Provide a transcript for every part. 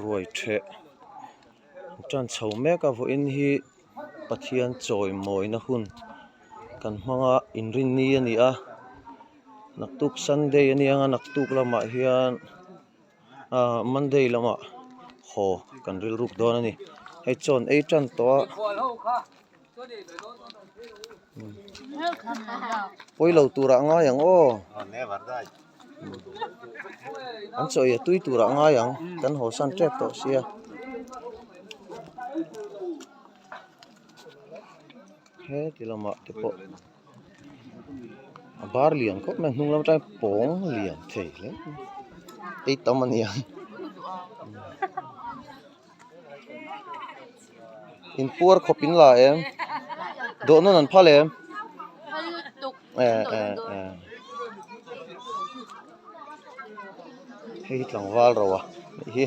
Ruai theh tan chho mek a vawiin hi Pathian chawimawina hun kan hmang a inrinni a ni a naktuk sunday a nia nga naktuk lamah hian ahh monday lamah haw kan rilruk dawn a ni hei chaw an ei tan tawh a. Pawi lo turah a ngai ang aw an chaw ei a tui turah a ngai ang kan haw san tep tawh sia heti lamah te pawh a bar lian khawp mai a hnung lam atangin pawng lian thei hle mai ei tam a nia. In puar khawp in la em? Dawh nawn an phal em? Eh eh eh. Hei hi tlangval ro a nih hi.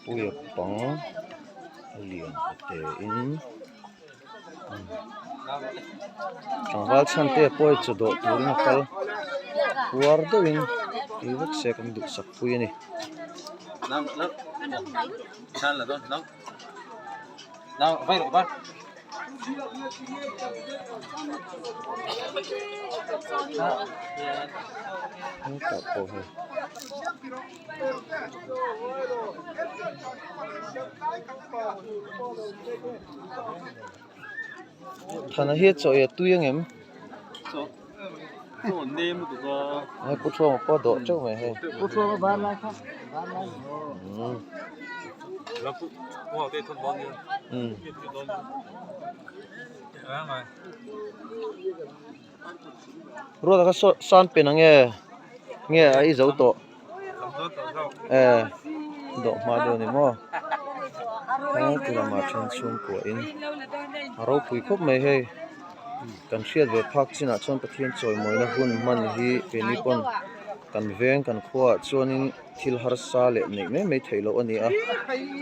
Puia pang lian te in. Tlangval chhan te pawh hi chaw dawh turin a kal puar deuhin tui vek se kan duhsak pui a ni. Hetah pawh hei. Thana hi a chaw ei a tui ang em? Hei pu Thuama pawh a dawh teuh mai hei. Ruata kha saw san pen ang nge nge a i zo tawh eh dawh hma deuh a ni maw heti lamah then chhungkua in a ropui khawp mai hei kan hriat ve phak chinah chuan Pathian chawimawina hun hman hi keini pawn kan veng kan khuaah chuanin thil harsa leh neih mai mai theih loh a ni a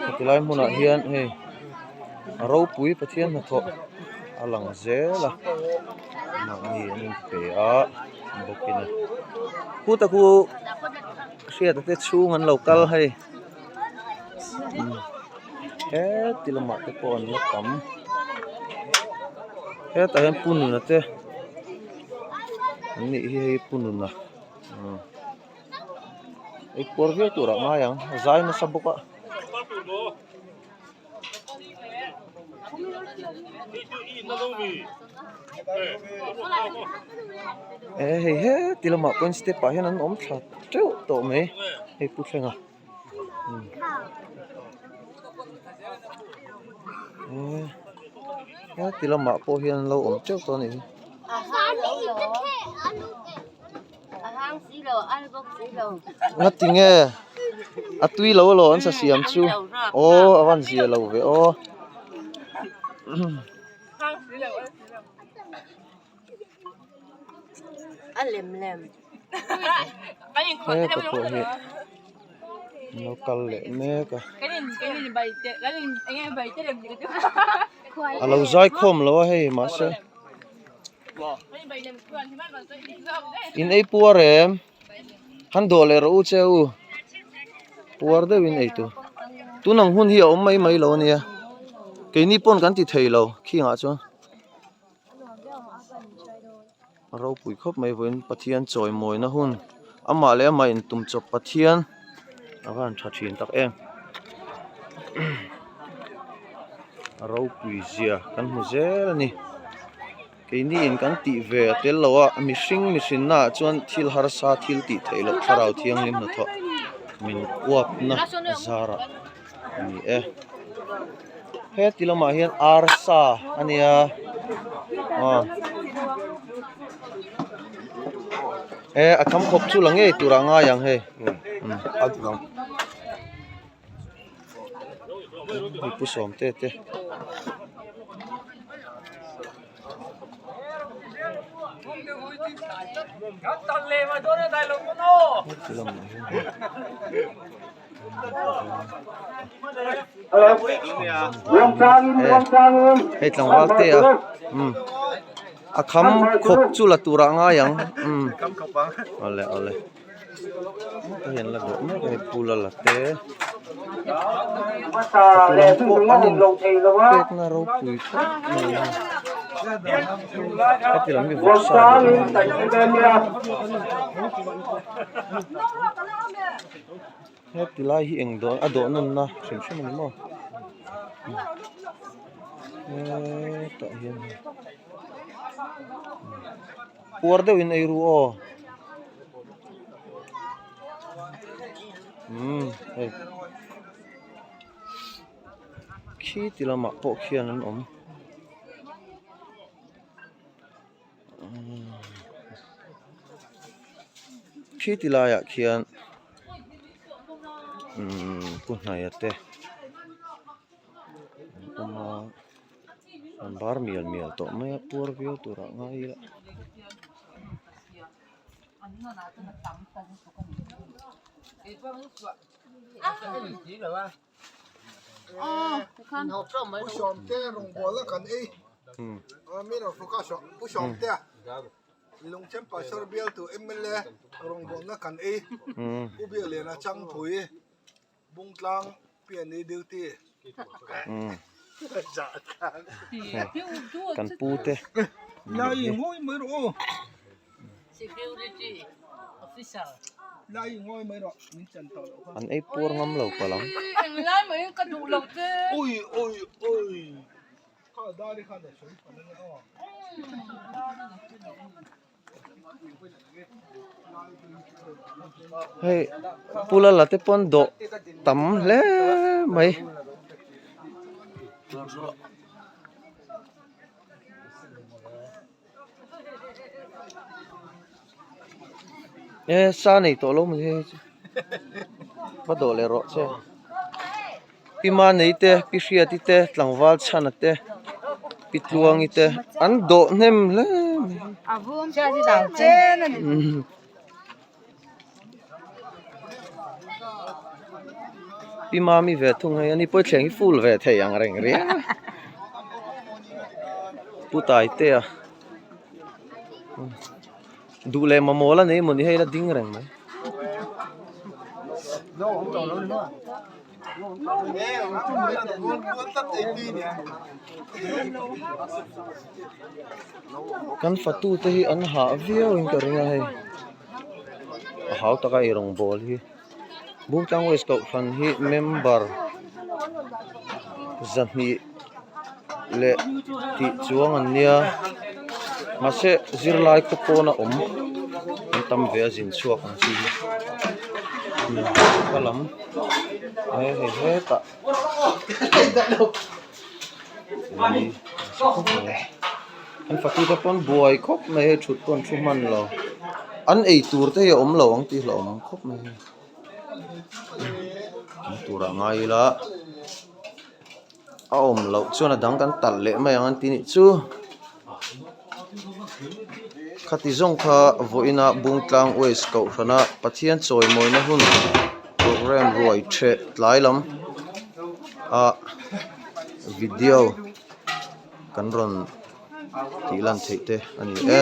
heti lai hmunah hian hei a ropui Pathian hnathawh a lang zel a mahni an inpe a bawkin a khuta khu hriata te chhung an lo kal hei heti lamah te pawh an la tam hetah hian pu nuna te an nih hi hei pu nuna. Ei puar viau turah a ngai ang a zai nasa bawk a. E hei heti lamah pawhin step ah hian an awm thla teuh tawh mai hei pu thlenga heti lamah pawh hian an lo awm teuh tawh a nih hi. Ngati nge a tui lo alaw an sa siam chu aw a van zia lo ve aw. Heta pawh hi an lo kal leh mek a a lo zai khawm lo a hei mahse. In ei puar em? Han dawh leh rawh u che u. Puar deuh in ei tur. Tun ang hun hi a awm mai mai lo ania. Keini pawn kan ti thei lo khingah chuan. A ropui khawp mai vawiin Pathian chawimawina hun. Amah leh amah intum chawp Pathian a va han tha thin tak em. A ropui zia kan hmu zel a ni. Keini in kan tih ve a tel lo a, mihring mihrinna ah chuan thil harsa thil tih theih loh thlarau thianghlim hnathawh min uapna zarah a ni e. Heti lamah hian arsa a nia aw e a tham khawp chu la ngei turah a ngai ang hei. Hei pu sawm te te. Hei tlangval te a umm a kham khawp chu la turah a ngai ang umm awle awle. Hei an la dawh mek a hei pu lala te a lam pawh an in pekna ropui khawp mai a heti lam hi vawksa dawh heti lai hi eng dawh a dawh nawnna hrim hrim a ni maw hetah hian puar deuhin ei ru aw. Umm hei khi ti lamah pawh khian an awm khi ti laiah khian umm pu hnaia te an awm a an bar mial mial tawh mai a puar viau turah ngai ila. Kan pu te an ei puar ngam lo palh ang. Hei pu lala te pawn dawh tam hle mai. E sa nei tawh lo mai hei chu va dawh leh rawh che pi manei te pi hriati te tlangval chhana te pi tluangi te an dawh hnem hle mai. Pi Mami ve thung hei ani pawh thleng hi full ve thei ang reng riau a Pu Taitea duh leh mamawh la nei mawni hei la ding reng mai. Kan fatu te hi an hah viau in ka ring a hei a hau taka ei rawngbawl hi Bungtlang West Kohhran hi member 200 leh tih chuang an nia mahse zirlai khaw pawna awm an tam ve a zin chhuak ang chi hi ka lam he hei hetah an fatu te pawn buai khawp mai hei thut pawh an thu hman lo an ei tur te hi a awm lo ang tih hlauhawm ang khawp mai hei an turah ngai ila. A awm loh chuan a dang kan talh leh mai ang an ti nih chu. Khati zawng kha vawiina Bungtlang West Kohhrana Pathian chawimawina hun programme ruai theh tlai lam a video kan rawn tih lan theih te a ni e.